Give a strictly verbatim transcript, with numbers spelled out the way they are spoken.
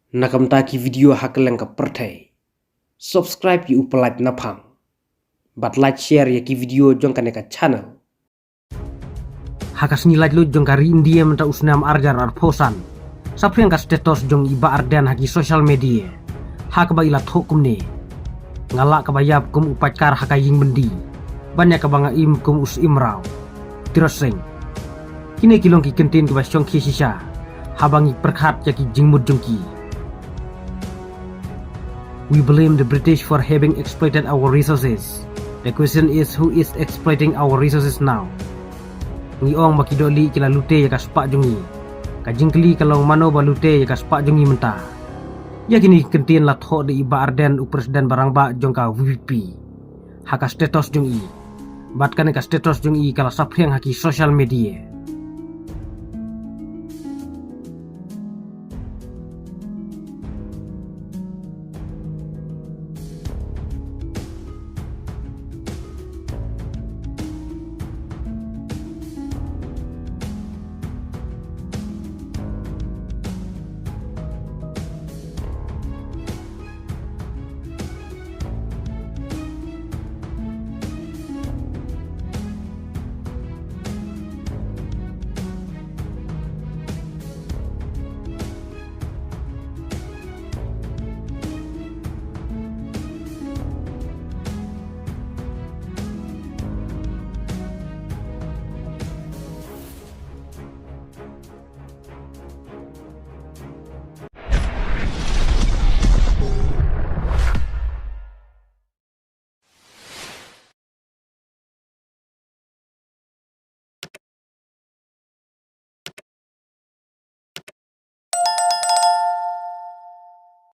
Na ka bynta ki video ha kylleng ka pyrthei, subscribe ïa u Pyllait Naphang bad like, share ïa ki video jong kane ka channel. Ha ka sngi laitluid jong ka ri India mynta u snem ar hajar arphew san, saphriang ka status jong i Bah Ardent ha ki social media, ha kaba i la thoh kumne: Nga lah kaba ïap kum u paitkar ha ka ïing byndi, ban ïa kaba nga im kum u syiem mraw. Tirot Sing. Kine ki long ki kyntien kiba shongkhia shisha haba ngi pyrkhat ïa ki jingmut jong ki. We blame the British for having exploited our resources. The question is, who is exploiting our resources now? Ngi ong ba ki dohlieh ki la lute ïa ka spah jong ngi. Ka jingkylli ka long, mano ba lute ïa ka spah jong ngi mynta? Ïa kine ki kyntien la thoh da i Bah Ardent, u president ba rangbah jong ka V P P, ha ka status jong i. Bad kane ka status jong i ka la saphriang ha ki social media.